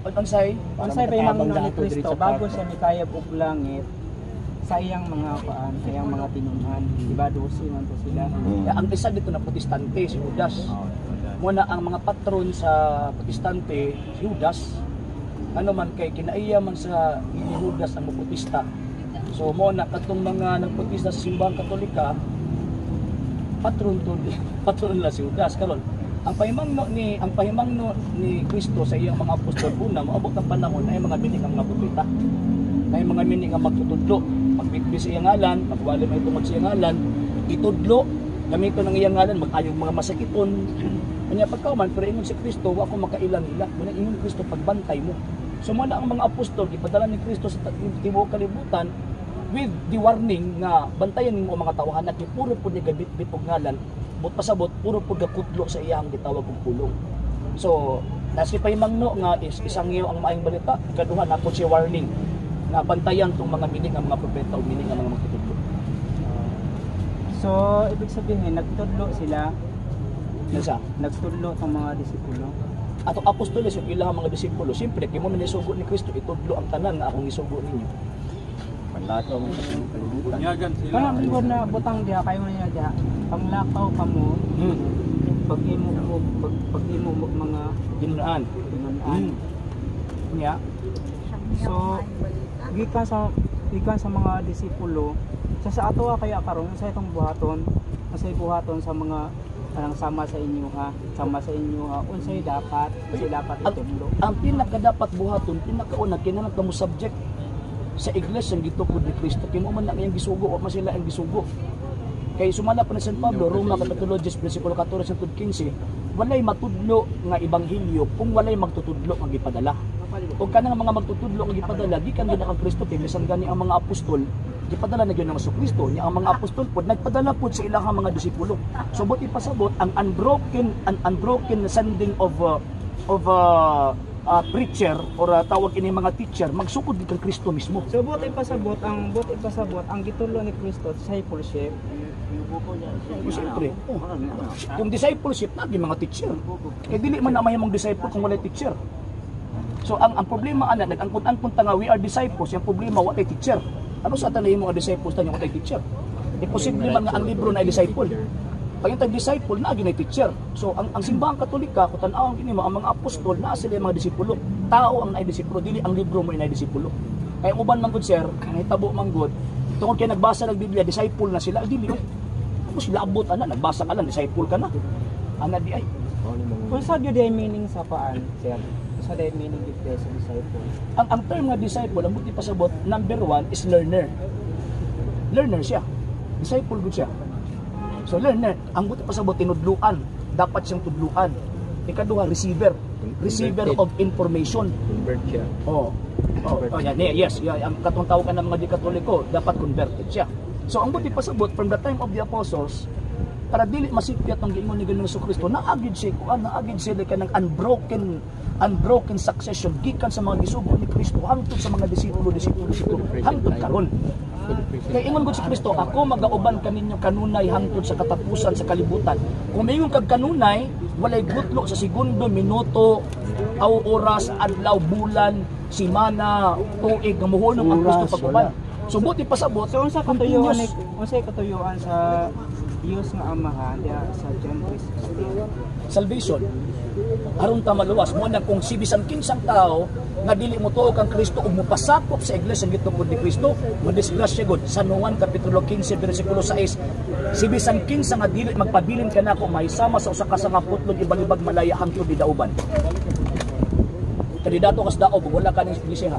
Unsay? Unsay pahimangno ni Kristo bago siya mikayab og langit sa iyang mga kuan, sa iyang mga tinunan? Di ba 12 man to sila? Ang isa dito na Protestante, si Judas. Muna ang mga patron sa Protestante, si Judas. Ano man kay kinaiya man sa ni Judas ang mopotista. So mo na katong mga nagprotesta sa Simbahang Katolika, patron to, patron nila si Judas. Karon, ang pahimangno ni Kristo sa iyang mga apostol, una, moabot ang panahon na mga mini nga mga propeta. Na mga mini nga magtutudlo, magbitbit sa iyang ngalan, magwali may tungod sa iyang ngalan, itudlo, gamiton ang iyang ngalan, mag-ayog mga masakiton. Kanya pagkauman, pero ingon si Kristo, wa ko makailang nila. Muna ingon ni Kristo, pagbantay mo. So muna ang mga apostol, gipadala ni Kristo sa tibuok kalibutan with the warning nga bantayan nimo ang mga tawahan at puro pud ni gabitbit og ngalan, but pasabot puro pud gakudlo sa iyang gitawag og pulong. So nasi pahimangno nga is isang iyo ang maayong balita, ikaduha na siya warning nga bantayan tong mga mini nga mga propeta o mini nga mga magtutudlo. So ibig sabihin nagtudlo sila, Nasa nagtudlo tong mga disipulo. Atong apostoles ug ilang mga disipulo, siyempre kay mo man isugo ni Kristo, itudlo ang tanan nga akong isugo ninyo. Panlakaw mo sa kalibutan. Bunyagan sila. Kana man na butang diha kayo niya diha. Panglakaw kamo pag imo mo pag imo mo mga Ginunaan. tinunan. Nya. So gikan sa mga disipulo sa ato kaya karon sa itong buhaton, unsay buhaton sa mga kanang sama sa inyo ha, sama sa inyo ha, unsay dapat itudlo? Ang pinaka dapat buhaton, pinakauna, kinahanglan ka mo subject sa iglesia ang gitukod ni Kristo. Kay mo man lang iyang gisugo, wa man sila ang gisugo. Kay sumala pa ni San Pablo, Roma kapitulo 10 versikulo 14 hangtod 15, walay matudlo nga ebanghelyo kung walay magtutudlo nga gipadala. Ug kanang mga magtutudlo nga gipadala gikan gyud na kang Kristo, kay bisan gani ang mga apostol gipadala na gyud ng Kristo nya. Ang mga apostol pod nagpadala pod sa ilang mga disipulo. So buot ipasabot, ang unbroken sending of preacher or tawag ini mga teacher magsukod gid kang Kristo mismo. So buot ipasabot ang gitudlo ni Kristo, discipleship. O, siyempre, oh, kung discipleship na mga teacher. Kay dili man na mahimong disciple kung walay teacher. So ang problema ana, nag-angkon-angkon ta nga we are disciples, yung problema wa tay teacher. Ano sa tanay mo nga disciples tanyo wa tay teacher? Imposible man nga ang libro na disciple. Pag yung disciple na ginay teacher. So ang Simbahang Katolika, kung tan-awon kini mo ang mga apostol na sila yung mga disipulo. Tao ang naidisipulo, dili ang libro mo ay disipulo. Kaya ang uban man gud, sir, ang hitabo man gud, tungod kay nagbasa ng Biblia, disciple na sila, dili oy. Tapos labot ana, nagbasa ka lang, disciple ka na. Ana di ay. Unsa gyud ay meaning sa paan, sir? Unsa day meaning gyud sa disciple? Ang term nga disciple, ang buti pasabot, number one is learner. Learner siya. Disciple gud siya. So learner, ang buti pasabot, tinudluan. Dapat siyang tudluan. Ikaduha, receiver. Receiver of information. Convert siya. Oh, yan, yeah, yes, yeah, ang katong tawag ka ng mga di Katoliko, dapat converted siya. So ang buti pasabot, from the time of the apostles, para dili masipyat ang giingon ni Ginoong Kristo, naagid siya kuan, naagid siya kanang unbroken unbroken succession gikan sa mga gisugo ni Kristo hangtod sa mga disipulo, disipulo, disipulo, hangtod karon. Kay ingon gud si Kristo, "Ako magauban kaninyo kanunay hangtod sa katapusan sa kalibutan." Kung maingon kag kanunay, walay gutlo sa segundo, minuto, aw oras, adlaw, bulan, simana, tuig nga muhunong ang Kristo Oras, pag-uban. wala. So buti pasabot, So unsa katuyuan ni continuous. unsay katuyuan sa Dios nga Amahan diha sa John 3:16? Salvation. Aron ta maluwas mo na kung si bisan kinsang tao nga dili mo tuo kang Kristo ug mopasakop sa iglesia gitungod ni Kristo, madisgrasya gud. San Juan kapitulo 15 bersikulo 6, si bisan kinsa nga dili magpabilin kanako mahisama sa usa ka sanga putlon ibalibag malaya hangtod di dauban. Kandidato kas daob, wala ka ning iglesia.